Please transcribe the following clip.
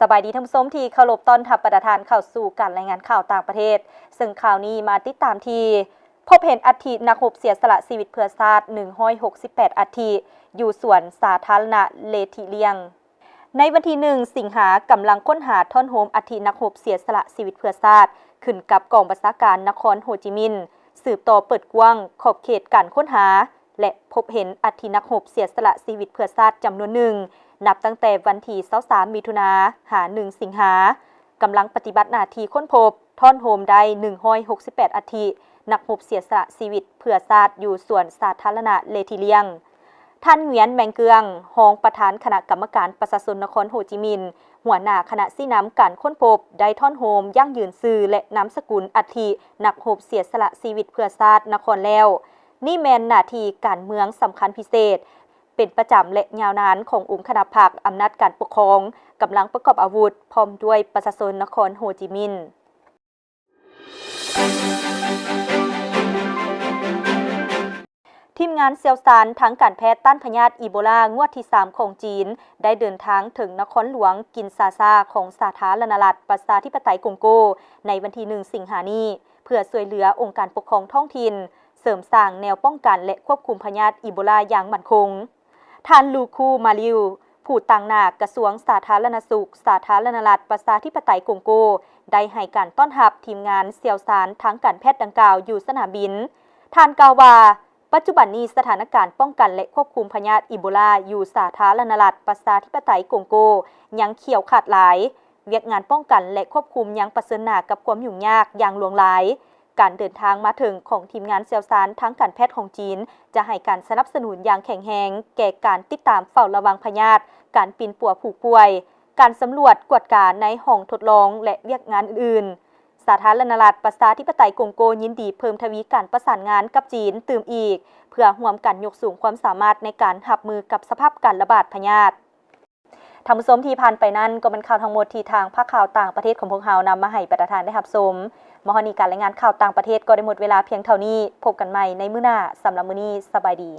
ສະບາຍດີທ່ານຜູ້ຊົມທີ່ເຄົາລົບ, ຕ້ອນຮັບປະທານເຂົ້າສູ່ການລາຍງານຂ່າວຕ່າງປະເທດ, ເຊິ່ງຂ່າວນີ້ມາຕິດຕາມທີ່ ພົບເຫັນອັດຖິນັກຮົບເສຍສະຫຼະຊີວິດເພື່ອຊາດໜຶ່ງຮ້ອຍຫົກສິບແປດອັດຖິ ຢູ່ສວນສາທາລະນະເລທີລຽງ. ໃນວັນທີໜຶ່ງສິງຫາ, ກຳລັງຄົ້ນຫາທ້ອນໂຮມອັດຖິນັກຮົບເສຍສະຫຼະຊີວິດເພື່ອຊາດ ຂຶ້ນກັບກອງບັນຊາການນະຄອນໂຮຈິມິນ ສືບຕໍ່ເປີດກວ້າງຂອບເຂດການຄົ້ນຫາ ແລະ ພົບເຫັນອັດຖິນັກຮົບເສຍສະຫຼະຊີວິດເພື່ອຊາດຈຳນວນໜຶ່ງ ນັບຕັ້ງແຕ່ວັນທີຊາວສາມ ມິຖຸນາ ຫາ ໜຶ່ງ ສິງຫາ, ກຳລັງປະຕິບັດໜ້າທີ່ຄົ້ນພົບ ທ້ອນໂຮມໄດ້ໜຶ່ງຮ້ອຍຫົກສິບແປດອັດຖິນັກຮົບເສຍສະຫຼະຊີວິດເພື່ອຊາດ ຢູ່ສວນສາທາລະນະເລທີລຽງ. ທ່ານ ງວຽນ ແມງເກືອງ, ຮອງປະທານຄະນະກຳມະການປະຊາຊົນນະຄອນໂຮຈິມິນ, ຫົວໜ້າຄະນະຊີ້ນຳການຄົ້ນພົບ ໄດ້ທ້ອນໂຮມຢັ້ງຢືນຊື່ ແລະ ນາມສະກຸນອັດຖິນັກຮົບເສຍສະຫຼະຊີວິດເພື່ອຊາດນະຄອນແລ້ວ. ນີ້ແມ່ນໜ້າທີ່ການເມືອງສຳຄັນພິເສດ, ເປັນປະຈຳ ແລະ ຍາວນານຂອງອົງຄະນະພັກ, ອຳນາດການປົກຄອງ, ກຳລັງປະກອບອາວຸດ ພ້ອມດ້ວຍປະຊາຊົນນະຄອນໂຮຈິມິນ. ທີມງານຊ່ຽວຊານທາງການແພດຕ້ານພະຍາດອີໂບລາງວດທີສາມຂອງຈີນ ໄດ້ເດີນທາງເຖິງນະຄອນຫຼວງກິນຊາຊາຂອງສາທາລະນະລັດປະຊາທິປະໄຕກົງໂກ ໃນວັນທີໜຶ່ງສິງຫານີ້ ເພື່ອຊ່ວຍເຫຼືອອົງການປົກຄອງທ້ອງຖິ່ນ ເສີມສ້າງແນວປ້ອງກັນ ແລະ ຄວບຄຸມພະຍາດອີໂບລາຢ່າງໝັ້ນຄົງ. ທ່ານ ລູຄູ ມາລິວ, ຜູ້ຕາງໜ້າກະຊວງສາທາລະນະສຸກ ສາທາລະນະລັດປະຊາທິປະໄຕກົງໂກ ໄດ້ໃຫ້ການຕ້ອນຮັບທີມງານຊ່ຽວຊານທາງການແພດດັ່ງກ່າວຢູ່ສະໜາມບິນ. ທ່ານກ່າວວ່າ, ປັດຈຸບັນນີ້ສະຖານະການປ້ອງກັນ ແລະ ຄວບຄຸມພະຍາດອີໂບລາຢູ່ສາທາລະນະລັດປະຊາທິປະໄຕກົງໂກຍັງຂຽວຂາດຫຼາຍ, ວຽກງານປ້ອງກັນ ແລະ ຄວບຄຸມຍັງປະເຊີນໜ້າກັບຄວາມຫຍຸ້ງຍາກຢ່າງຫຼວງຫຼາຍ. ການເດີນທາງມາເຖິງຂອງທີມງານຊ່ຽວຊານທາງການແພດຂອງຈີນ ຈະໃຫ້ການສະໜັບສະໜູນຢ່າງແຂງແຮງແກ່ການຕິດຕາມເຝົ້າລະວັງພະຍາດ, ການປິ່ນປົວຜູ້ປ່ວຍ, ການສຳຫຼວດກວດກາໃນຫ້ອງທົດລອງ ແລະ ວຽກງານອື່ນໆ. ສາທາລະນະລັດປະຊາທິປະໄຕກົງໂກຍິນດີເພີ່ມທະວີການປະສານງານກັບຈີນຕື່ມອີກ ເພື່ອຮ່ວມກັນຍົກສູງຄວາມສາມາດໃນການຮັບມືກັບສະພາບການລະບາດພະຍາດ. ທ່ານຜູ້ຊົມທີ່ຜ່ານໄປນັ້ນ ກໍແມ່ນຂ່າວທັງໝົດທີ່ທາງພາກຂ່າວຕ່າງປະເທດຂອງພວກເຮົານຳມາໃຫ້ບັນດາທ່ານໄດ້ຮັບຊົມ. ມາຮອດນີ້ການລາຍງານຂ່າວຕ່າງປະເທດກໍໄດ້ໝົດເວລາພຽງເທົ່ານີ້. ພົບກັນໃໝ່ໃນມື້ໜ້າ. ສຳລັບມື້ນີ້, ສະບາຍດີ.